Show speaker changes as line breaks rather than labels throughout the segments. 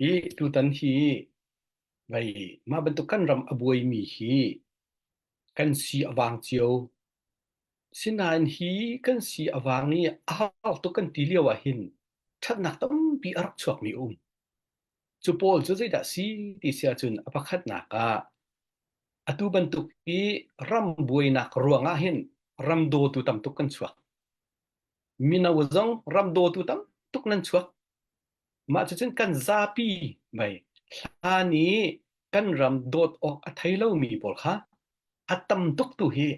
Hi tutan hi vei mah bantuk kan ram a buaimi hi kan si a vang cio. Sinain hi kan si a vang i a har tuk kan ti lio ah hin ṭhatnak tampi a rak chuakmi a um. Cu pawl cu zeidah si ti si ahcun a pakhatnak ah atu bantuk i ram buainak ruangah hin ram dawtu tam tuk kan chuak. Mino zong ram dawtu tam tuk nan chuak. Mah cucun kan zapi mei hlan i kan ram dawt awk a thei lomi pawl kha a tam tuk tu hi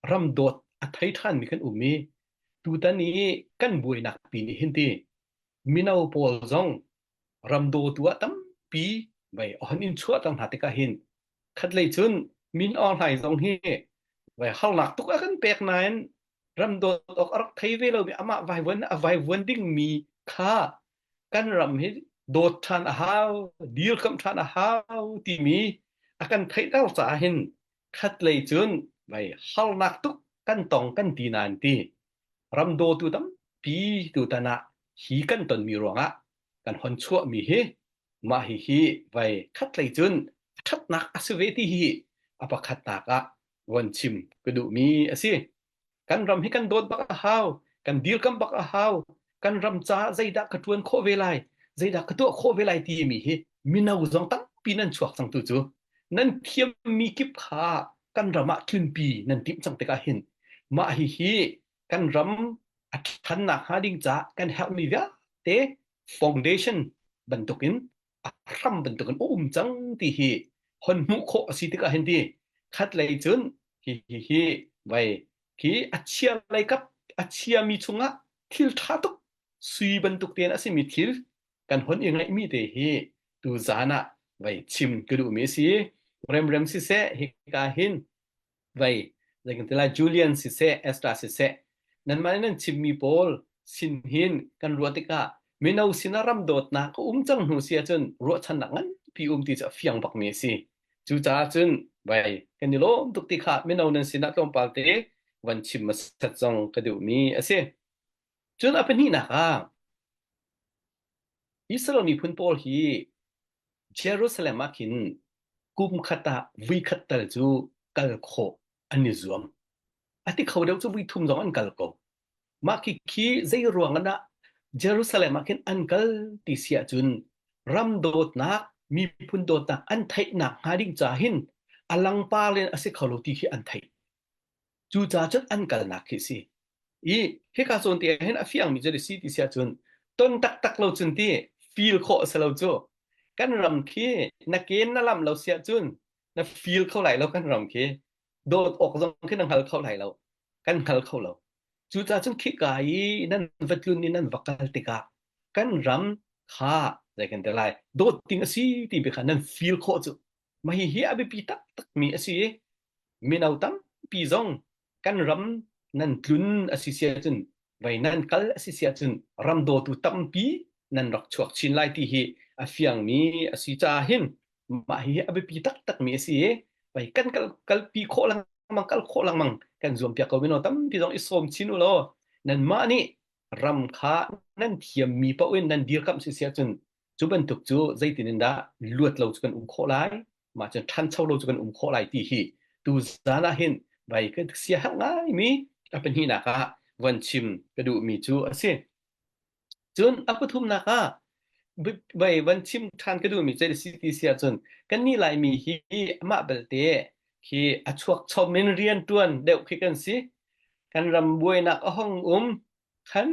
ram dawt a thei ṭhanmi kan um i tutan i kan buainak pi nih hin ti mino pawl zong ram dawtu ah tampi mei hon in chuah cang hna tikah hin khatlei cun Min Aung Hlaing zong hi vai harnak tuk a kan pek nain ram dawt awk a rak thei ve lomi amah vaivuan a vaivuan dingmi kha kan ram hi dawt ṭhan a hau, dirkamh ṭhan a hau timi a kan theihter caah hin khatlei cun vai harnak tuk kan tong kan ti nain ti ram dawtu tampi tutan ah hi kan tonmi ruangah kan hon chuahmi hi mah hihi vai khatlei cun a ṭhatnak a si ve ti hi a pakhatnak ah von chim ka duhmi a si. Kan ram hi kan dawt bak a hau, kan dirkamh bak a hau, kan ram caah zeidah ka ṭuan khawh ve lai, zeidah ka tuah khawh ve lai timi hi mino zong tampi nan chuak cang tu cu nan thiammi kip kha kan ram ah tlunpi nan timh cang tikah hin mah hihi kan ram a ṭhannak hnga ding caah kan herhmi vialte foundation bantukin a hram bantukin a um cang ti hi hon hmuh khawh a si tikah hin ti khat lei cun hi hi hi vai khi a chia lei kap a chiami chungah thil ṭha tuk sui bantuk tein a simi thil kan hon i ngaihmi te hi tu zan ah vai chim ka duhmi a si. Remrem siseh hika hin vai zei kan ti lai Julian siseh Esther siseh nanmah nih nan chimmi pawl sin hin kan ruah tikah mino sinah ram dawtnak a um cang hnu si ahcun ruahchannak nganpi um ti cu a fiang bakmi a si. Cucaah cun vai kan i lawm tuk ti kha mino nan sinah tlawmpal te van chim hmasat zong ka duhmi a si. Cun a pahnihnak ah Israel miphun pawl hi Jerusalem ah khin kum khat ah voikhat tal cu kal khawh an i zuam. A ti kho deuh cu voithum zong an kal ko. Mah khi khi zei ruang ah dah Jerusalem ah khin an kal ti si ahcun ram dawtnak, miphun dawtnak an theihnak hnga ding ca hin a langpar in a si kho lo ti khi an theih. Cucaah cun an kalnak khi a si. I hika zawn te ah hin a fiangmi cu si ti si ahcun ton taktak lo cun ti feel khawh a si lo cu. Kan ram khi na ken na lam lo si ahcun na feel kho lai lo kan ram khi. Dawt awk zong khi na hngal kho lai lo. Kan hngal kho lo. Cucaah cun khika i nan va tlun i nan va kal tikah kan ram kha zei kan ti lai dawt ding a si ti bia kha nan feel khawh cu. Mah hihi a biapi taktakmi a si i mino tampi zong kan ram nan tlun a si si ahcun vei nan kal a si si ahcun ram dawtu tampi nan rak chuak chin lai ti hi a fiangmi a si caah hin mah hi a biapi taktakmi a si i vei kan kal kalpi khawh lengmang kal khawh lengmang kan zuampiak ko mino tampi zong i sawm chin u law nanmah nih ram kha nan thiammi paoh in nan dirkamh si si ahcun cu bantuk cu zeitin in dah luat lo cu kan um khawh lai mah cun ṭhancho lo cu kan um khawh lai ti hi tu zan ah hin vai ka siaherh ngaimi a pahnihnak ah von chim ka duhmi cu a si. Cun a pathumnak ah vai van chim ṭhan ka duhmi cu a si ti si ahcun kannih Laimi hi amah belte khi a chuak chom in rian ṭuan deuh khi kan si. Kan ram buainak a hong um khan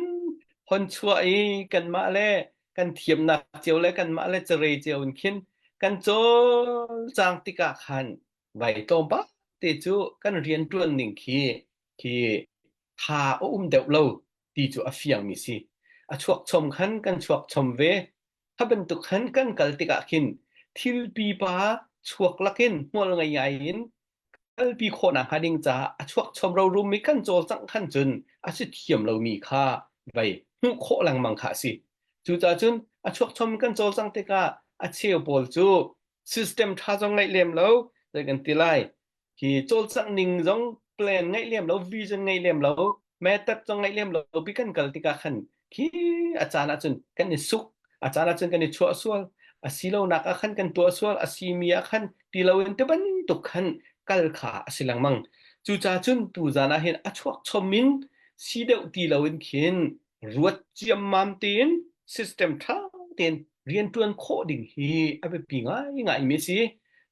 hon chuah i kanmah le kan thiamnak cio le kanmah le carei cio in khin kan cawlcang tikah khan vai tlawmpal te cu kan rianṭuan ning khi khi tha a um deuh lo ti cu a fiangmi si. A chuak chom khan kan chuak chom ve. Kha bantuk khan kan kal tikah khin thil pipa chuak lakin hmual ngei ngai in kalpi khawhnak hnga ding caah a chuak chom rorum i kan cawlcangh khan cun a si thiam lomi kha vei hmuh khawh lengmang kha a si. Cucaah cun a chuak chom kan cawlcangh tikah a cheu pawl cu system ṭha zong ngeih lem lo zei kan ti lai hi cawlcangh ning zong plan ngeih lem lo vision ngeih lem lo method zong ngeih lem lo pi kan kal tikah khan khi a caan ahcun kan i suk a caan ahcun kan i chuah sual. A si lonak ah khan kan tuah sual, a simi ah khan ti loin ti bantuk khan kal kha a si lengmang. Cucaah cun tuzan ah hin a chuak chom in si deuh ti loin khin ruat ciammam tein system ṭha tein rianṭuan khawh ding hi a biapi ngaingaimi a si.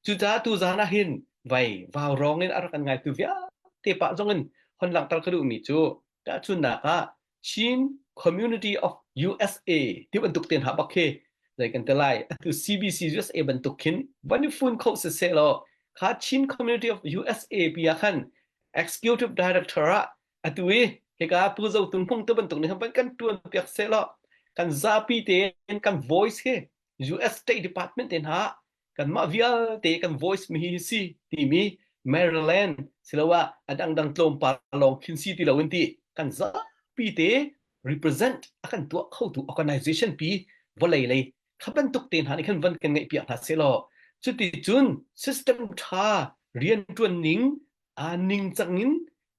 Cucaah tuzan ah hin vai vaurawng in a rak kan ngaitu vialte pah zong in hon langhter ka duhmi cu tahchunhnak ah Chin Community of USA ti bantuk te hna bak khi zei kan ti lai atu CBC USA bantuk khin van i fun kho siseh law kha Chin Community of USA pi ah khan Executive Director ah atu i hika Pu Zo Tung Hmung te bantuk nih khan kan tuan piak seh law kan zapi tein kan voice hi US State Department te hna kanmah vialte kan voice mi hi si timi Maryland siloah a dangdang tlawmpal lawng khin si ti loin ti kan zapi te represent a kan tuah khotu organization pi vawlei lei kha bantuk te hna nih khan van kan ngeih piak hna selaw cuti cun system tha riantuan ning aa ningcang in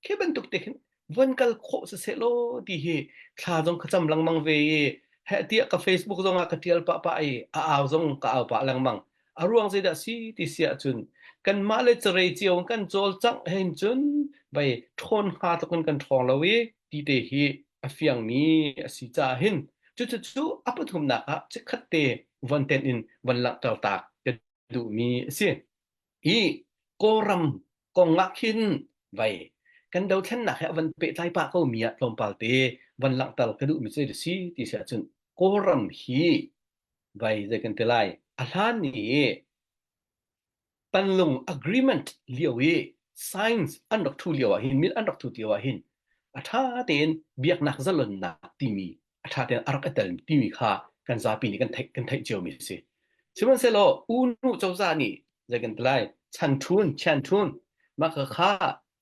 khi bantuk te khin von kal khawh siseh law ti hi thla zong ka cam lengmang ve i heh tiah ka Facebook zong ah ka tial pah pah i a au zong ka au pah lengmang. A ruang zeidah si ti si ahcun kanmah le carei cio kan cawlcangh hen cun vei ṭhawn hnga tluk in kan ṭhawng lo i ti te hi a fiangmi a si caah hin cucu a pathumnak ah chikkhat te von tenh in von langhter ta ka duhmi a si. Hi Kawlram kong ah khin vei kan dothlennak he a van pehtlai pah ko mi ah tlawmpal te van langhter ka duhmi cu a si ti si ahcun Kawlram hi vei zei kan ti lai a hlan ni i Panlung Agreement lio i science an rak thu lio ah hin min an rak thu lio ah hin a ṭha tein biaknak zalonnak timi a ṭha tein a rak i tel timi kha kan zapi nih kan theih kan theih ciomi a si. Sihmanhsehlaw U Nu cozah nih zei kan ti lai chan ṭhun chian ṭhun mah kha kha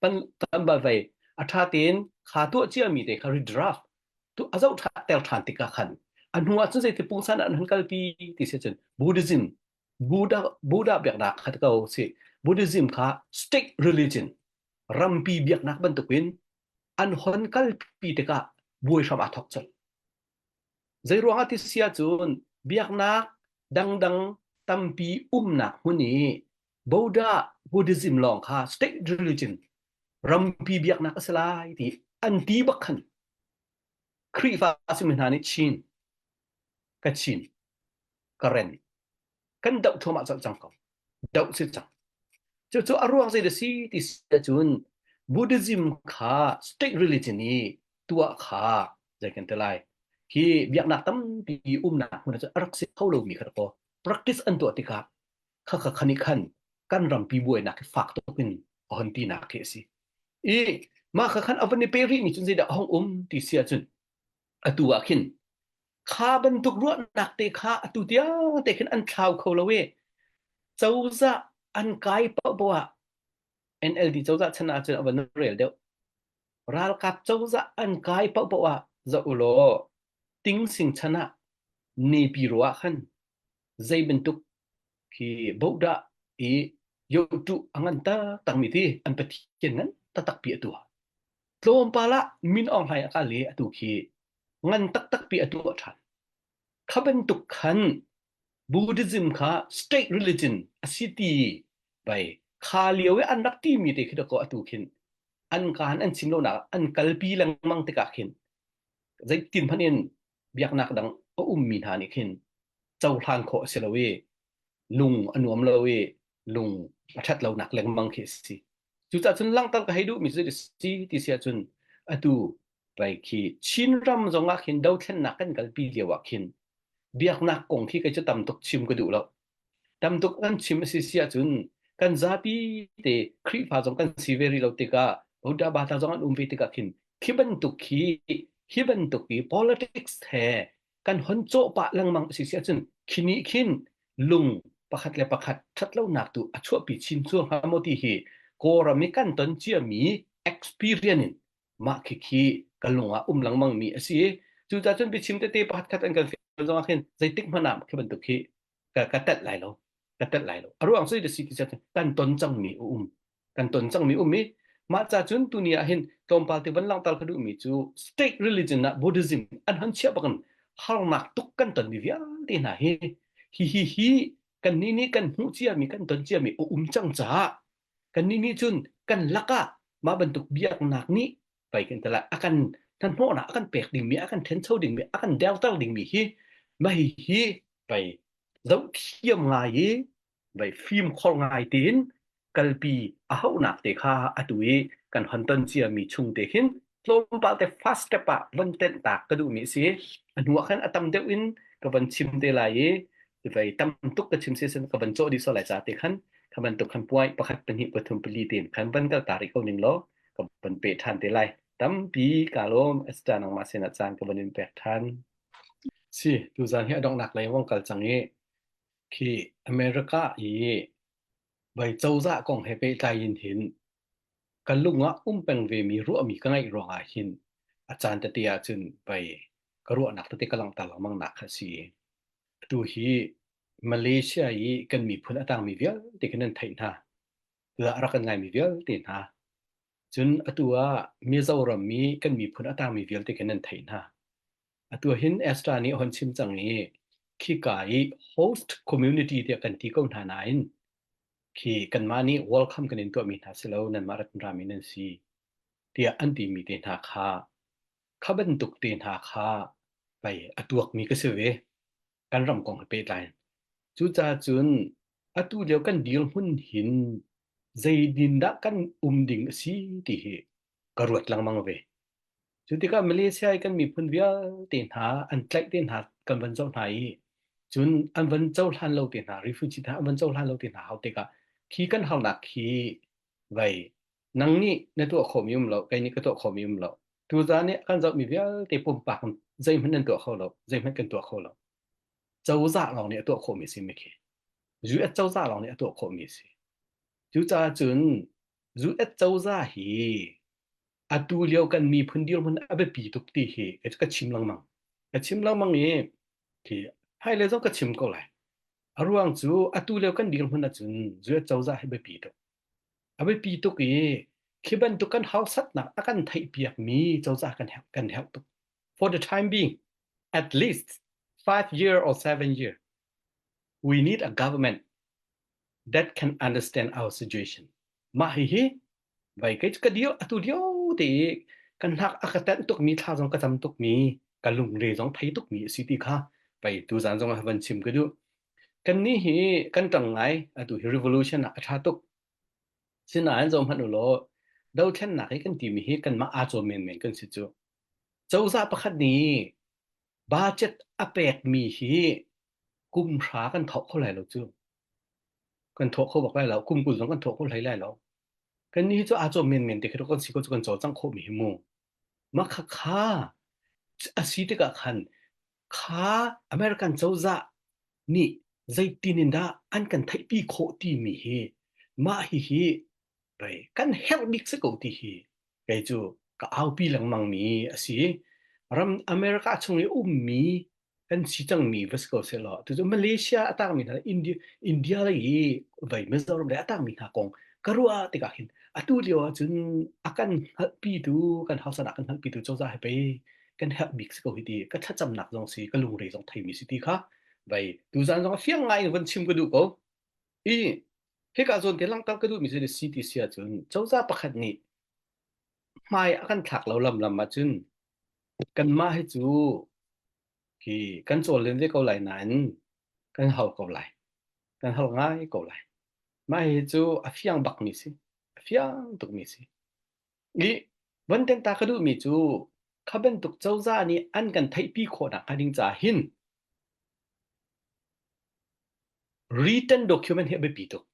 pan kan bal vei a ṭha tein kha tuah ciami te kha redraft tu a zoh ṭha ter ṭhan tikah khan a hnu ah cun zeiti pungsan ah an han kalpi ti si cun Buddhism Buddha Buddha biaknak kha ko si Buddhism kha state religion rampi biaknak bantukin an hon kalpi tikah buai hram aa thawk colh. Zeiruangah ti si ahcun biaknak dangdang tampi umnak hmun i Buddha Buddhism lawng kha state religion rampi biaknak a si lai ti an ti bak khan Khrihfa simi hna nih Chin Kachin Karen kan doh thluahmah colh cang ko. Doh si cang. Cucu a ruang zei da si ti si ahcun Buddhism kha state religion i tuah kha zei kan ti lai hi biaknak tampi umnak hmun ah cun a rak si kho lomi kha ko practice an tuah tikah kha kha khani khan kan rampi buainak hi fak tuk in a hon tinak khi a si. I mah kha khan a van i pe rih mi cun zeidah a hong um ti si ahcun atu ah khin Kha bantuk ruahnak te kha atu tiang te khin an thlau kho lo i cozah an kai paohpaoh ah NLD cozah chan ahcun a van rel deuh. Ralkap cozah an kai paohpaoh ah zoh u law tingsing chan ah Nepi ro ah khan zei bantuk khi bodah i yotuh a ngan taktakmi ti an pathian ngan taktak pi a tuah. Tlawmpal ah Min Aung Hlaing a kal i atu khi ngan taktak pi a tuah ṭhan. Kha bantuk khan Buddhism kha state religion a si ti bai kha lio i an rak timi te khi dakaw atu khin an kaan an chim lonak an kalpi lengmang tikah khin zeitin hmanh in biaknak dang a ummi hna nih khin cohlan khawh a si lo i lung a nuam lo i lung a ṭhat lonak lengmang khi a si. Cucaah cun langhter ka hei duhmi cu si ti si ahcun atu vai khi Chinram zong ah khin dothlennak kan kalpi lio ah khin biaknak kong khi kei cu tam tuk chim ka duh lo. Tam tuk kan chim a si si ahcun kan zapi te Khrihfa zong kan si ve rih lo tikah Buddha Bata zong an um ve tikah khin khi bantuk khi hi bantuk i politics he kan hon cawh pah lengmang a si si ahcun khi nih khin lung pakhat le pakhat ṭhatlonak tu a chuahpi chin cuang hnga maw ti hi Kawlram i kan ton ciami experience in mah khikhi ka lung ah um lengmang mi a si. Cucaah cun biachim tete pakhat khat an kan fial zong ah khin zeitik hmanh ah khi bantuk hi ka, ka telh lai lo. Ka telh lai lo. A ruang cu si ti kan ton cangmi a um. Kan ton cangmi um i mah ca cun tuni ah hin tlawmpal te van langhter ka duhmi cu state religion ah Buddhism an hon chiah bakin harnak tuk kan tonmi vialte hna hi. Hi hi hi kannih nih kan hmuh ciami kan ton ciami a um cang caah kannih nih cun kan lakah mah bantuk biaknak nih pei kan tala a kan hnahnawhnak a kan pek dingmi a kan ṭhencho dingmi a kan derter dingmi hi mah hi hi pei zohthiam ngai i vai fimkhor ngai tein kalpi a hauhnak te kha atu i kan hon ton ciami chung te khin tlawmpal te fast step ah von tenh tak ka duhmi si. A hnu ah khan a tam deuh in ka von chim te lai i vai tam tuk ka chim si sin ka van cawh dih so lai ca te khan kha bantuk khan puai pakhat pahnih pathum pali tein khan van kal ta rih ko ning law ka van pe ṭhan te lai. Tampi ka lawm Esther nangmah sinah caan ka van in pek ṭhan. Si, tuzan hi a donghnak lei vong kal cang i khi America i vai cozah kong he pehtlai in hin ka lung ah um peng vemi ruahmi ka ngeih ruangah hin a caan tete ahcun vai ka ruahnak tete ka langhter lengmang nak kha a si. Atu hi Malaysia i kan miphun a tangmi vialte khi nan theih hna. Tiah a rak kan ngaimi vialte hna. Cun atu ah Mizoram i kan miphun a tangmi vialte khi nan theih hna. Atu hin Esther nih a hon chim cang i khika i host community tiah kan ti ko hna nain khi kanmah nih welcome kan in tuahmi hna si lo nanmah rat rami nan si tiah an timi te hna kha kha bantuk te hna kha pei a tuakmi ka si ve kan ram kong he pehtlai in. Cucaah cun atu lio kan dirhmun hin zeitin dah kan um ding a si ti hi ka ruat lengmang ve. Cu tikah Malaysia i kan miphun vialte hna an tlaih te hna kan van zoh hna i cun an van cohlan lo te hna refugee hna an van cohlan lo te hna hau tikah khi kan harnak khi vai nang nih na tuah khawhmi um lo kei nih ka tuah khawhmi um lo tuzaan nih kan zohmi vialte pumpak zeihmanh nan tuah kho lo zeihmanh kan tuah kho lo cozah lawng nih a tuah khawhmi a si mi khi US cozah lawng nih a tuah khawhmi a si cucaah cun US cozah hi atu lio kan miphun dirhmun a biapi tuk ti hi ka chim lengmang ka chim lengmang i khi hmailei zong ka chim ko lai a ruang cu atu lio kan dirhmun ahcun US cozah hi biapi tuk a biapi tuk i khi bantuk kan harsatnak a kan theihpiakmi cozah kan herh kan herh tuk for the time being at least 5 year or 7 year we need a government that can understand our situation mah hihi vai kei ka dio atu lio te i kan hnak a ka tenh tukmi thla zong ka cam tukmi ka lungre zong thei tukmi a si ti kha pei tuzan zong ah van chim ka duh kan nih hi kan ṭang ngai atu hi revolution ah a ṭha tuk sinain zoh hmanh u law dothlennak hi kan timi hi kanmah aa cawm menmen kan si cu cozah pakhat nih budget a pekmi hi kum hra kan thawk kho lai lo cu kan thawk kho bak lai lo kum 20 zong kan thawk kho hlei lai lo kan nih cu aa cawm menmen te khi kan si ko cu kan cawlcangh khawhmi hi mu mah kha kha a si tikah khan kha American cozah nih zeitin in dah an kan theihpi khawh timi hi mah hihi pei kan herh bik si ko ti hi kei cu ka aupi lengmang mi a si. Ram America chung i ummi kan si cangmi va si ko sehlaw tucu Malaysia a tangmi hna India India lei i vai Mizoram lei a tangmi hna kong ka ruah tikah hin atu lio ahcun a kan hngalhpitu kan hausa kan hngalhpitu cozah hi pei kan herh bik si ko hi ti ka thlacamnak zong si ka lungre zong theimi si ti kha vai tuzan zong a fiang ngai in von chim ka duh ko i hika zawn te langhter ka duhmi cu si ti si ahcun cozah pakhat nih hmai a kan thlak lo lam lam ahcun kanmah hi cu khi kan cawl len ve ko lai nain kan hal ko lai kan hal ngai ko lai mah hi cu a fiang bakmi si a fiang tukmi si i von ten ta ka duhmi cu kha bantuk cozah nih an kan theihpi khawh nak hnga ding caah hin written document hi a biapi tuk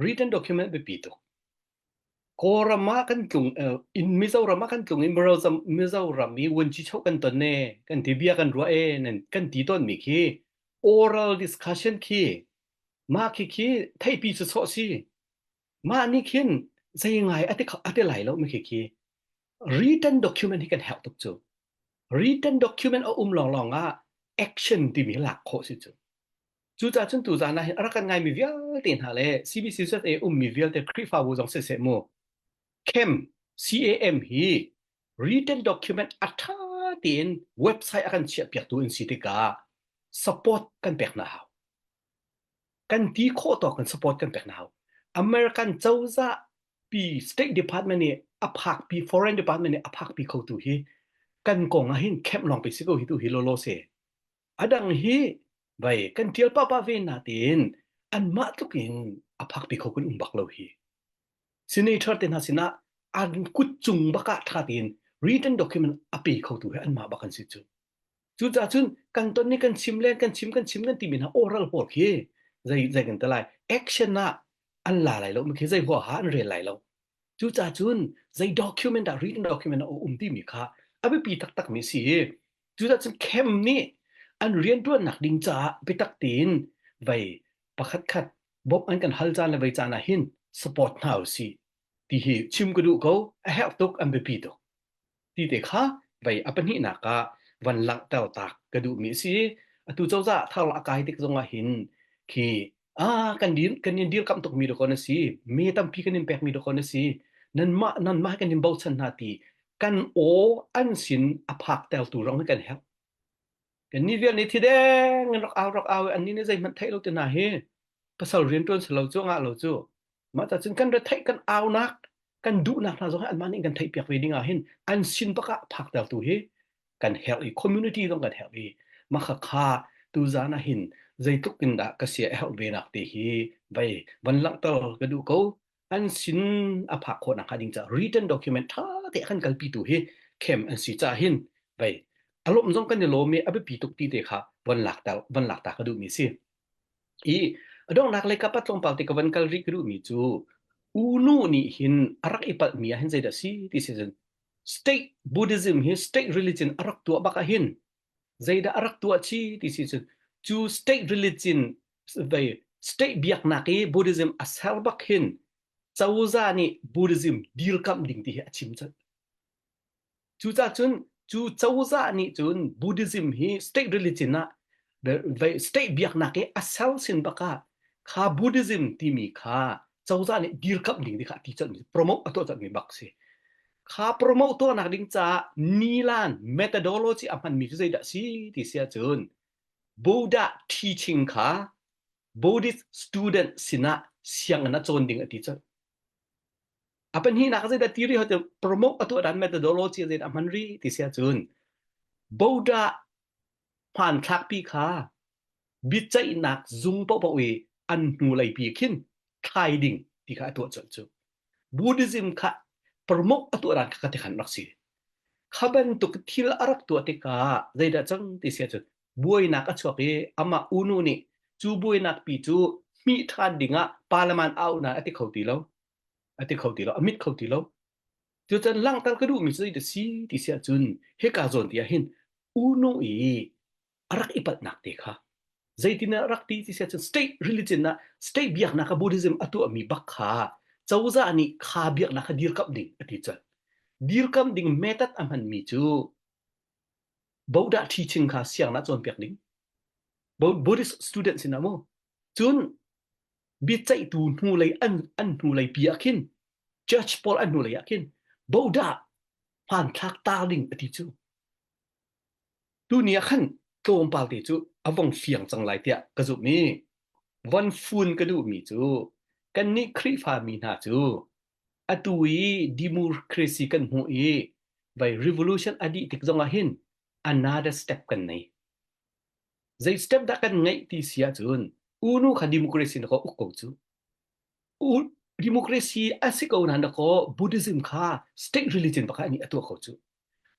written document a biapi tuk Kawlram ah kan tlung in Mizoram ah kan tlung i Mizoram i vuanci kan ton e kan ti bia kan ruah e nan kan ti tawn mi khi oral discussion khi mah khi khi theihpi cu sawh si mah nih khin zei ngai ati ati lai lo mi khi khi written document hi kan herh tuk cu written document a um lawnglawng ah action timi lak khawh si cu Cucaah cun tuzaan ah hin a rak kan ngaimi vialte hna le CBCUSA ummi vialte Khrihfabu zong siseh mu CAM CAM hi written document a ṭha tein website a kan chiahpiaktu an si tikah. Support kan pek hna hau. Kan ti khawh tawk in support kan pek hna hau. American cozah pi State Department nih a phakpi Foreign Department nih a phakpi khotu hi kan kong ah hin camp lawng pe si ko hi tu hi lolo se. A dang hi vai kan tial pah ve na tiin anmah tluk in a phakpi kho kan um bak lo hi. Senator te hna sinah an kut cung bak ah tha tein written document a pe khotu hi anmah bak an si cu. Cucaah cun kan ton ni kan chim len kan chim kan chim kan timi hna oral pawl khi zei zei kan te lai action ah an la lai lo mi khi zei huaha an rel lai lo. Cucaah cun zei document ah written document ah a um timi kha a biapi taktak mi si i cucaah cun khem nih an rianṭuannak ding caah biatak tein vei pakhat khat bawmh an kan hal caan le vei caan ah hin support hna usih ti hi chim ka duh ko a herh tuk an biapi tuk. Ti te kha vei a pahnihnak ah van langhter tak ka duhmi a si. Atu cozah thar a kai tik zongah hin khi ah kan dir kan in dirkamh tukmi dawkaw na si, me tampi kan in pekmi dawkaw na si, nanmah nanmah kan in bochan hna ti kan aw an sin a phak tertu rong hi kan herh. Kan ni vial nih thi deng in rak au rak au an ni nih zeihmanh theih lo te hna hi pasal rian ṭuan selo cu ngah lo cu Mah ca cun kan retheih kan aunak kan duhnak hna zong hi anmah nih kan theihpiak ve ding ah hin an sin bak ah phaktertu hi kan herh i community zong kan herh i mah kha tuzan ah hin zeitluk in dah ka sia a herh ve nak te hi vei van langhter ka duh ko an sin a phak khawh nak hnga ding caah written document tha te kan kalpi tu hi khem an si ca hin vei a lawm zong kan i lawm i a biapi tuk ti te kha van lakter van lakta ka duh mi si I a donghnak lei kap ah tlawmpal te ka van kal rih ka duhmi cu Unu nih hin a rak i palhmi ah hin zeidah si ti si cun state Buddhism hi state religion a rak tuah bak ah hin zeidah a rak tuah chi ti si cun cu state religion vei state biaknak i Buddhism a ser bak hin cozah nih Buddhism dirkamh ding ti hi a chim colh. Cucaah cun cu cozah nih cun Buddhism hi state religion ah state biaknak i a ser sin bak ah kha Buddhism timi kha cozah nih dirkamh ding ti kha a ti colhmi promote a tuah colhmi bak si. Kha promote tuahnak ding caah nilan methodology a hmanmi cu zeidah si ti si ahcun Buddha teaching kha Buddhist student sinah sianginn ah cawn ding a ti colh. A pahnihnak zeidah ti rih ti promote a tuah dan methodology zeidah hman rih ti si ahcun Buddha hmanthlak pi kha biaceihnak zung paohpaoh i an hnulei pi khin thlai ding ti kha a tuah colh cu. Buddhism kha promote a tuah dan kha ka khan rak si. Kha bantuk thil a rak tuah tikah zeidah cang ti si ahcun buainak a chuak i amah unu nih cu buainak pi cu hmih ṭhan dingah parliament au na a ti kho ti lo. A ti kho ti lo, a mit kho ti lo. Cucan langhter ka duhmi cu zeidah si ti si ahcun hika zawn ti ah hin unu i a rak i palhnak te kha zeitin a rak ti ti si ahcun state religion ah state biaknak ah Buddhism a tuahmi bak kha cozah nih kha biaknak kha dirkamh ding a ti cun dirkamh ding method a hmanmi cu Buddha teaching kha sianginn ah cawnpiak ding Buddhist student sinah mu cun biaceihtu hnulei an an hnulei pi ah khin church pawl an hnulei ah khin Buddha hmanthlak tar ding a ti cu tuni ah khan tlawmpal te cu a vong fiang cang lai tiah ka zumh i von fun ka duhmi cu kannih Khrihfa mi hna cu atu i democracy kan hmuh i vai revolution a dih tik zongah hin another step kan nei Zei step dah kan ngeih ti si ahcun unu kha democracy na ko uk ko cu. U, democracy a si ko na ko Buddhism kha state religion pakhat nih a tuah ko cu.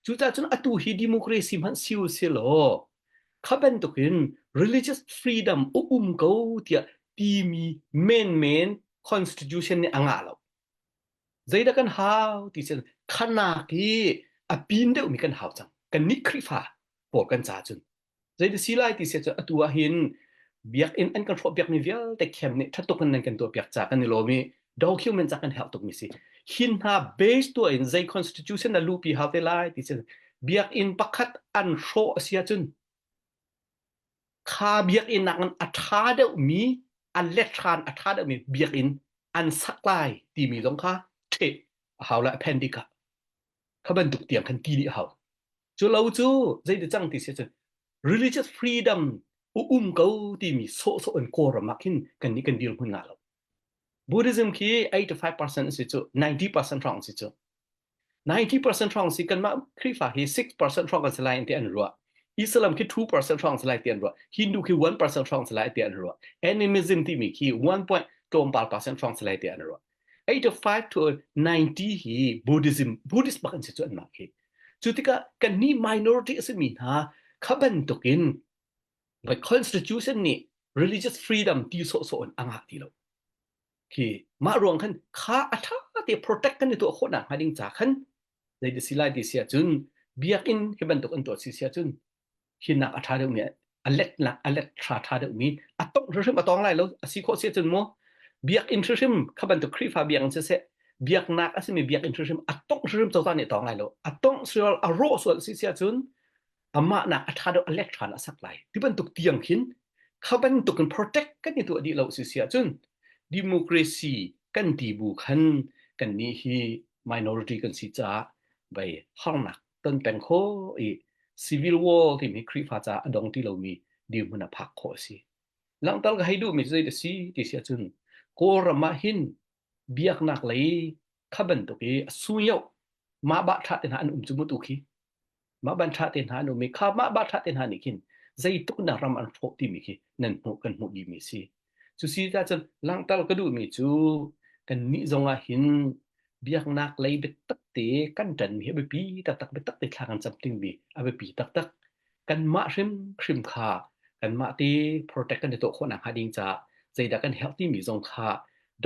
Cucaah cun atu hi democracy hmanh si u si law kha bantukin religious freedom a um ko tiah timi menmen constitution nih a ngah lo. Zeidah kan hau ti cun khanak hi a pin deuhmi kan hau cang. Kannih Khrihfa pawl kan ca cun Zeiti si lai ti si cu atu ah hin biakinn an kan hrawhpiakmi vialte khem nih ṭha tuk in nan kan tuahpiak ca kan i lawm i document ca kan herh tukmi si. Hin hna base tuah in zei constitution na luhpi hau te lai ti si biakinn pakhat an hrawh a si ahcun kha biakinn nakin a ṭha deuhmi a let hran a ṭha deuhmi biakinn an sak lai timi zong kha ṭheh a hau lai appendix ah kha bantuk tiang khan ti dih a hau. Cu lo cu zeiti cang ti si cun religious freedom U um ko timi sawhsawh in Kawlram ah khin kan nih kan dirhmun nga lo. Buddhism khi 85% a si cu, 90% hrawng a si cu. 90% hrawng si kanmah Khrihfa hi 6% hrawng kan si lai ti an ruah. Islam khi 2% hrawng si lai ti an ruah. Hindu khi 1% hrawng si lai ti an ruah. Animism timi khi 1 point tlawmpal percent hrawng si lai ti an ruah. 85 to 90 hi Buddhism Buddhist bak an si cu anmah khi. Cu tikah kannih minority a simi hna kha bantukin by constitution nih religious freedom ti sawhsawh in a ngah ti lo. Khi mah ruang khan kha a ṭha te protect kan i tuah khawh nakhnga ding ca khan zei si lai ti si ahcun biakinn hi bantuk an tuah si si ahcun hinak a ṭha deuhmi a letnak a let ṭha ṭha deuhmi a tongh hrimhrim a tawng lai lo a si khawh si ahcun mu biakinn hrimhrim kha bantuk Khrihfa biakinn siseh biaknak a simi biakinn hrimhrim a tongh hrimhrim cozah nih a tawng lai lo a tongh sual a rawh sual si si ahcun amah nak a ṭha deuh a let ṭhan a sak lai ti bantuk tiang khin kha bantuk in protect kan i tuah dih lo si si ahcun democracy kan ti bu khan kan nih hi minority kan si caah bei harnak ton peng kho i civil war timi Khrihfa caah a dong ti lomi dirhmun a phak khawh a si. Langhter ka hei duhmi cu zei a si ti si ahcun Kawlram ah hin biaknak lei kha bantuk i a suyoh mah bah ṭha te hna an um cu mu tu khi Mah ban ṭha te hna an um i kha mah ba ṭha te hna nih khin zeitluk in dah ram an hrawh timi khi nan hmuh kan hmuh dihmi a si. Cu si cun langhter ka duhmi cu kannih zong ah hin biaknak lei biatak te kan ṭanmi hi a biapi taktak biatak te thla kan cam dingmi a biapi taktak. Kanmah hrimhrim kha kanmah te protect kan i tuah khawh nakhnga ding caah zeidah kan herh timi zong kha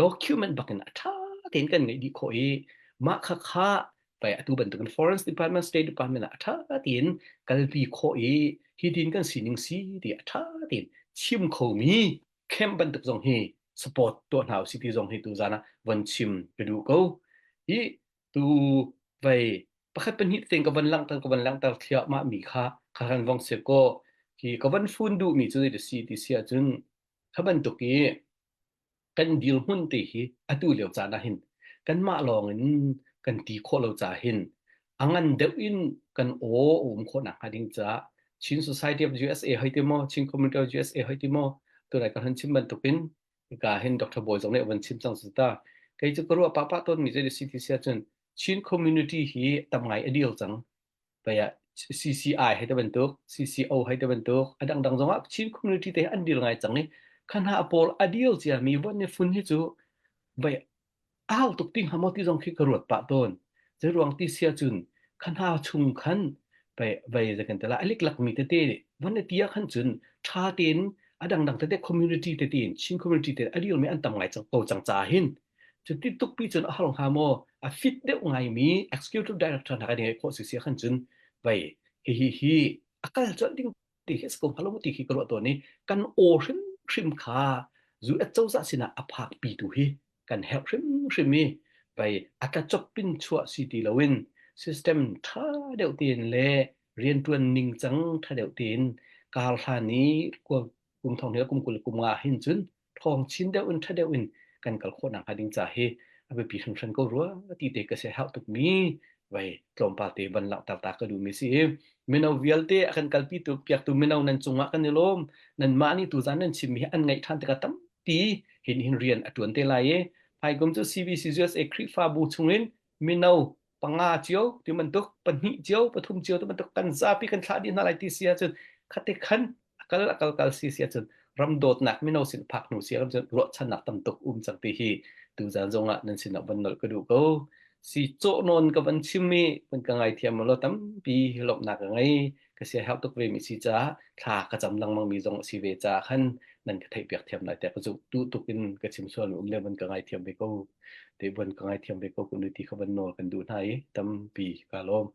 document bakin a ṭha tein kan ngeih dih khawh i mah khakha pai atu bantukin Foreign Department State Department ah a ṭha tein kalpi khawh i hi tin kan sining si ti a ṭha tein chim khomi camp bantuk zong hi support tuah hna usih ti zong hi tu zan ah von chim ka duh ko. Hi tu vei pakhat pahnih tein ka von langhter ka von langhter thliahmah mi kha kha kan vong si ko hi ka von fun duh mi cu zei si ti si ahcun kha bantuk i kan dirhmun te hi atu lio caan ah hin kanmah lawng in kan ti khawh lo caah hin a ngan deuh in kan aw a um khawh nakhnga ding caah Chin Society of USA hoi ti maw Chin Community of USA hoi ti maw tunai ka han chim bantukin ka hin Dr. Bawi zong nih a van chim cang su ta kei cu ka ruah pah pah tawn mi zei si ti sia cun Chin community hi tam ngai a deal cang paya CCI hei te bantuk CCO hei te bantuk a dangdang zong ah Chin community te an deal ngai cang i khan ha pawl a deal cia mi von ni fun hi cu vai au tuk ti hnga maw ti zong khi ka ruat pah tawn zei ruang ti sia cun khan ha chung khan vai vai zakan tala alik lak mi tete von ni tia khan cun tha tein a dangdang tete community tete in Chin community te a deal mi an tam ngai cang ko cang ca hin Cuti tukpi cun a har hnga maw? A fit deuh ngaimi executive director hna kan ngeih khawh si si khan cun vei hihi hi a kal colh ding ti khi a si ko hnga lo maw ti khi ka ruah tawn i kan aw hrimhrim kha US cozah sinah a phakpi tu hi kan herh hrimhrim i vei a tlacop pin chuah si ti loin system ṭha deuh tein le rianṭuan ningcang ṭha deuh tein kar hlan i kum thong hnih le kum 20 kum nga hin cun ṭhawng chin deuh in ṭha deuh in kan kal khawh nakhnga ding ca hi a biapi hringhran ko rua ti te ka sia herh tukmi vai tlawmpal te van langhter ta ka duhmi si i mino vialte a kan kalpi tu piaktu mino nan cungah kan i lawm nanmah nih tuzan nan chimmi hi an ngaih ṭhan tikah tampi hin hin rian a ṭuan te lai i hmaikum cu CBC USA Khrihfabu chungin mino panga cio ti bantuk pahnih cio pathum cio ti bantuk kan zapi kan thlah dih hna lai ti si ahcun khate khan a kal a kal kal si si ahcun ram dawtnak mino sin phak hnu si ahcun ruahchannak tam tuk um cang ti hi tuzan zong ah nan sinah van nolh ka duh ko si cawh nawn ka van chim i van ka ngaithiam law tampi lawmhnak ka ngei ka sia herh tuk ve mi si caah thla ka cam lengmang mi zong a si ve caah khan nan ka theihpiak thiam lai tiah ka zumh duh tuk in ka chim sual mi um le van ka ngaithiam ve ko te van ka ngaithiam ve ko kun ti kha van nawl kan duh hna i tampi ka lawm.